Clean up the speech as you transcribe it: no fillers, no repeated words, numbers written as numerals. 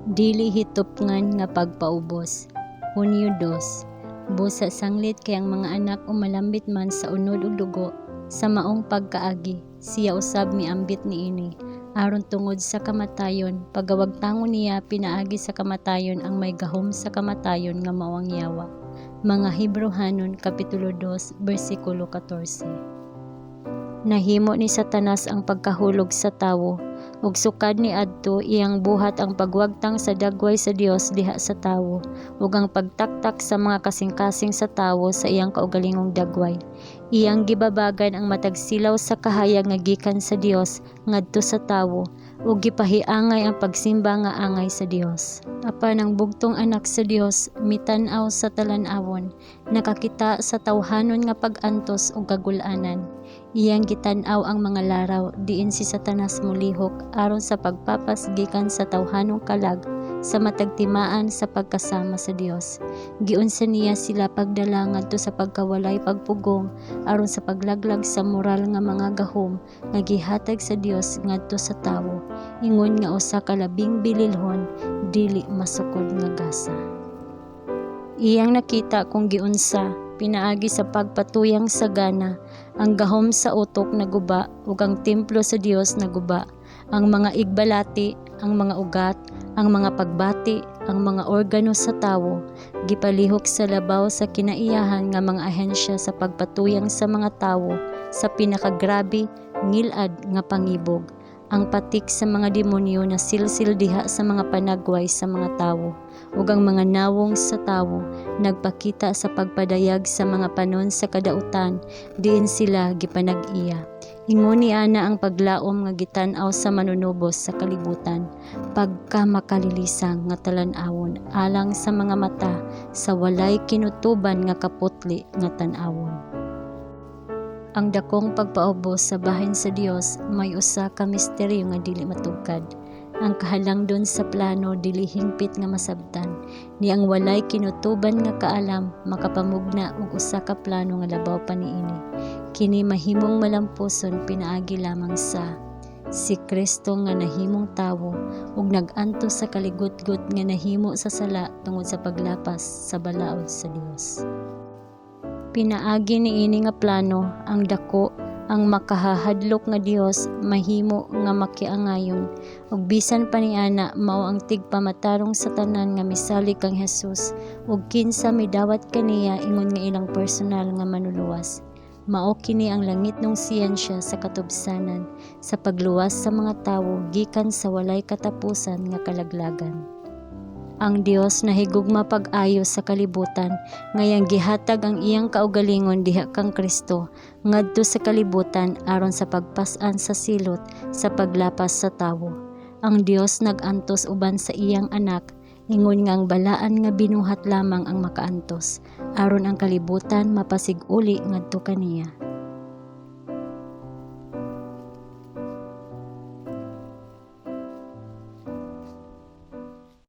Dili hitupngan nga pagpaubos. Hunyo 2. Busa sanglit kay ang mga anak umalambit man sa unod ug dugo, sa maong pagkaagi, siya usab miambit niini, aron tungod sa kamatayon, pagawagtangon niya pinaagi sa kamatayon ang may gahom sa kamatayon nga mao ang yawa. Mga Hebreohanon kapitulo 2 bersikulo 14. Nahimo ni Satanas ang pagkahulog sa tawo, ug sukad niadto iyang buhat ang pagwagtang sa dagway sa Dios diha sa tawo, ug ang pagtaktak sa mga kasing-kasing sa tawo sa iyang kaugalingong dagway. Iyang gibabagan ang matag silaw sa kahayag nga gikan sa Dios ngadto sa tawo, ug gipahiangay ang pagsimba nga angay sa Dios. Apan ang bugtong Anak sa Dios mitan-aw sa talan-awon, nakakita sa tawhanon nga pag-antos ug kagul-anan. Iyang gitan-aw ang mga laraw diin si Satanas molihok aron sa pagpapas gikan sa tawhanong kalag sa matag timaan sa pagkasama sa Dios. Giunsa niya sila pagdala ngadto sa pagkawalay pagpugong aron sa paglaglag sa moral nga mga gahom nga gihatag sa Dios ngadto sa tawo, ingon nga usa ka labing bililhon, dili masukod nga gasa. Iyang nakita kung giunsa, pinaagi sa pagpatuyang sa gana, ang gahom sa utok naguba ug ang templo sa Dios naguba, ang mga igbalati, ang mga ugat, ang mga pagbati, ang mga organo sa tawo, gipalihok sa labaw sa kinaiyahan nga mga ahensya sa pagpatuyang sa mga tawo sa pinakagrabe ngilad nga pangibog. Ang patik sa mga demonyo nasilsil diha sa mga panagway sa mga tawo, ug ang mga nawong sa tawo nagpakita sa pagpadayag sa mga panon sa kadautan diin sila gipanag-iya. Ingon niana ang paglaom nga gitan-aw sa Manunubos sa kalibutan, pagkamakalilisang nga talan-awon alang sa mga mata sa walay kinutuban nga kaputli nga tan-awon. Ang dakong pagpaubos sa bahin sa Dios may usa ka misteryo nga dili matugkad. Ang kahalangdon sa plano dili hingpit nga masabtan, ni ang walay kinutuban nga kaalam makapamugna og usa ka plano nga labaw pa niini. Kini mahimong malampuson pinaagi lamang sa si Kristo nga nahimong tawo ug nag-antos sa kaligutgot nga nahimo sa sala tungod sa paglapas sa balaod sa Dios. Pinaagi niini nga plano, ang dako, ang makahahadlok nga Dios mahimo nga makiangayon, ug bisan pa niana mao ang tigpamatarong sa tanan nga misalig kang Jesus ug kinsa midawat kaniya ingon nga ilang personal nga Manluluwas. Mao kini ang langitnong siyensya sa katubsanan sa pagluwas sa mga tawo gikan sa walay katapusan nga kalaglagan. Ang Dios nahigugma pag-ayo sa kalibutan, ngayang gihatag ang iyang kaugalingon diha kang Kristo ngadto sa kalibutan aron sa pagpas-an sa silot sa paglapas sa tawo. Ang Dios nag-antos uban sa iyang Anak, ingon nga ang balaan nga binuhat lamang ang makaantos, aron ang kalibutan mapasig-uli ngadto kaniya.